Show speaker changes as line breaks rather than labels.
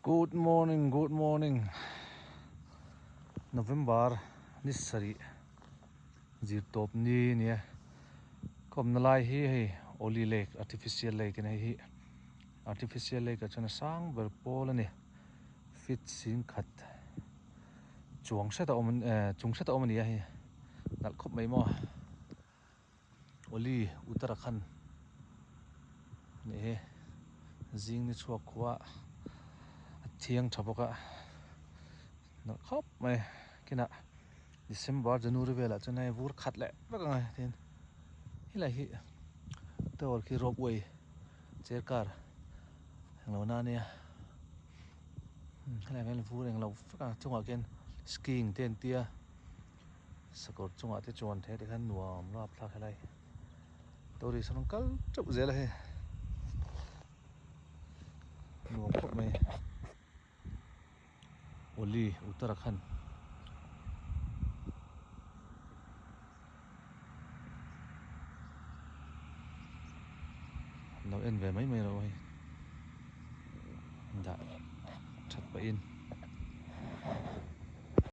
Good morning good morning November ni sarih zir tawp ni a nia ka awmna lai hi hei Oli lake artificial lake a ni hei hi artificial lake ah chuan a sang ber pawl a ni feet singkhat chuang hret a awm eh chung hret a awm a ni a hei nalh khawp mai maw. Oli Uttarakhand nih hi zing ni chhuak khua a thiang tha bawk a nalh khawp mai kinah December January velah chuan hei vur khat leh vek ang a tin helai hi tower khi ropeway chair car englo na ania helai hian vur englo vek a chungah khian skiing te an tia. Sakawr chungah te chuan the te khan nuam lap thlak helai tourist an rawn kal teuh zel a hei nuam khawp mai Oli Uttarakhand. Lo en ve mai mai rawh hei dah that pahin.